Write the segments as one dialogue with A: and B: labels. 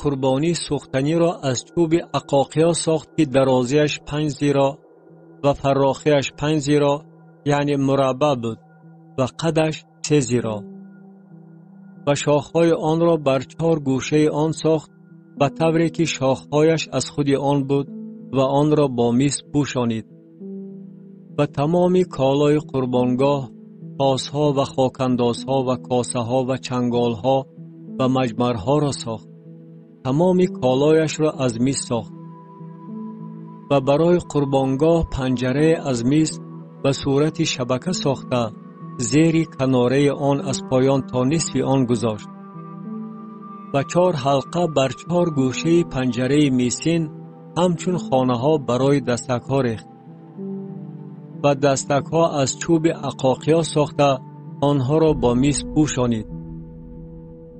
A: қурбонии сӯхтаниро аз чӯби ақоқия сохт, ки дарозиаш 5 зироъ ва фарохиаш 5 зироъ, яъне мураббаъ буд, ва қадаш 3 зироъ. Ва шохҳои онро бар 4 гӯшаи он сохт, ба тавре ки шохҳояш аз худи он буд, ва онро бо мис пӯшонид. Ва тамоми колои қурбонгоҳ, тосҳо ва хокандозҳо ва косаҳо ва чанголҳо ва маҷмарҳоро сохт. Тамоми колояшро аз мис сохт. Ва барои қурбонгоҳ панҷарае аз мис ба сурати шабака сохта, зери канораи он аз поён то нисфи он гузошт. Ва 4 ҳалқа бар 4 гӯшаи панҷараи мисин ҳамчун хонаҳо барои дастакҳо рехт. Ва дастакҳо аз чӯби ақоқия сохта, онҳоро бо мис пӯшонид.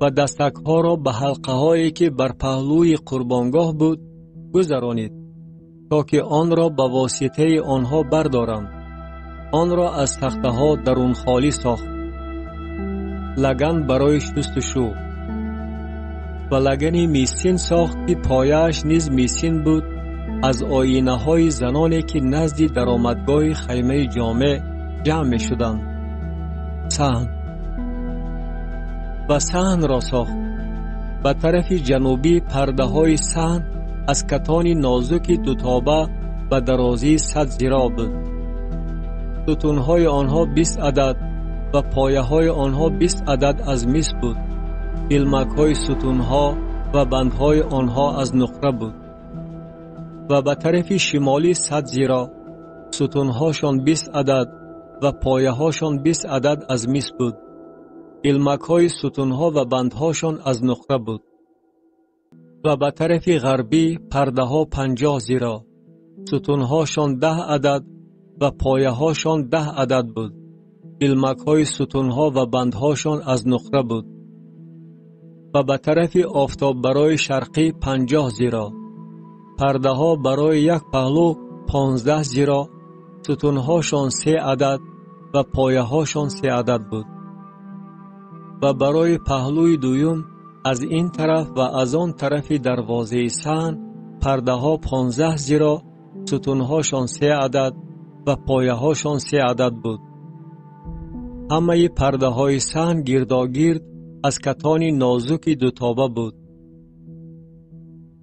A: Ва дастакҳоро ба ҳалқаҳое ки бар паҳлӯи қурбонгоҳ буд гузаронид, то ки онро ба воситаи онҳо бардоранд. Онро аз тахтаҳо дарунхолӣ сохт. Лаган барои шустушӯ. Ва лагани мисин сохт, ки пояаш низ мисин буд, аз оинаҳои заноне ки назди даромадгоҳи хаймаи ҷомеъ ҷамъ мешуданд. Саҳн. Ва саҳнро сохт. Ба тарафи ҷанубӣ пардаҳои саҳн аз катони нозуки дутоба ба дарозии 100 зироъ буд. Сутунҳои онҳо 20 адад ва пояҳои онҳо 20 адад аз мис буд. Илмакҳои сутунҳо ва бандҳои онҳо аз нуқра буд. Ва ба тарафи шимолӣ 100 зироъ, сутунҳошон 20 адад ва пояҳошон 20 адад аз мис буд. Илмакҳои сутунҳо ва бандҳошон аз нуқра буд. Ва ба тарафи ғарбӣ пардаҳо 50 зироъ, сутунҳошон 10 адад ва пояҳошон 10 адад буд. Илмакҳои сутунҳо ва бандҳошон аз нуқра буд. Ва ба тарафи офтоб барои шарқӣ 50 зироъ, пардаҳо барои як паҳлӯ 15 зироъ, сутунҳошон 3 адад ва пояҳошон 3 адад буд. Ва барои паҳлӯи дуюм аз ин тараф ва аз он тарафи дарвозаи саҳн пардаҳо 15 зироъ, сутунҳошон 3 адад ва пояҳошон 3 адад буд. Ҳамаи пардаҳои саҳн гирдогирд аз катони нозуки дутоба буд.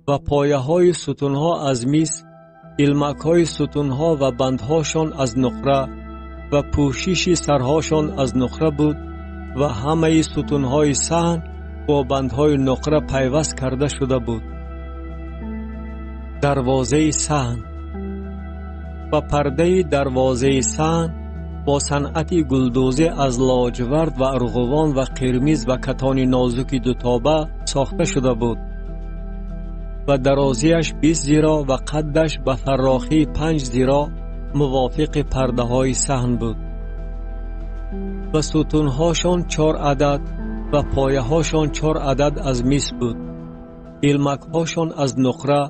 A: Ва пояҳои сутунҳо аз мис, илмакҳои сутунҳо ва бандҳошон аз нуқра ва пӯшиши сарҳошон аз нуқра буд ва ҳамаи сутунҳои саҳн бо бандҳои нуқра пайваст карда шуда буд. Дарвозаи саҳн. Ва пардаи дарвозаи саҳн бо санъати гулдӯзӣ аз лоҷвард ва арғувон ва қирмиз ва катони нозуки дутоба сохта шуда буд. Ва дарозиаш 20 зироъ ва қаддаш ба фарохии 5 зироъ мувофиқи пардаҳои саҳн буд. Ва сутунҳошон 4 адад ва пояҳошон 4 адад аз мис буд. Илмакҳошон аз нуқра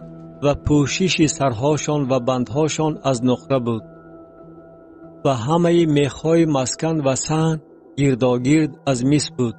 A: ва пӯшиши сарҳошон ва бандҳошон аз нуқра буд. Ва ҳамаи мехҳои маскан ва саҳн гирдогирд аз мис буд.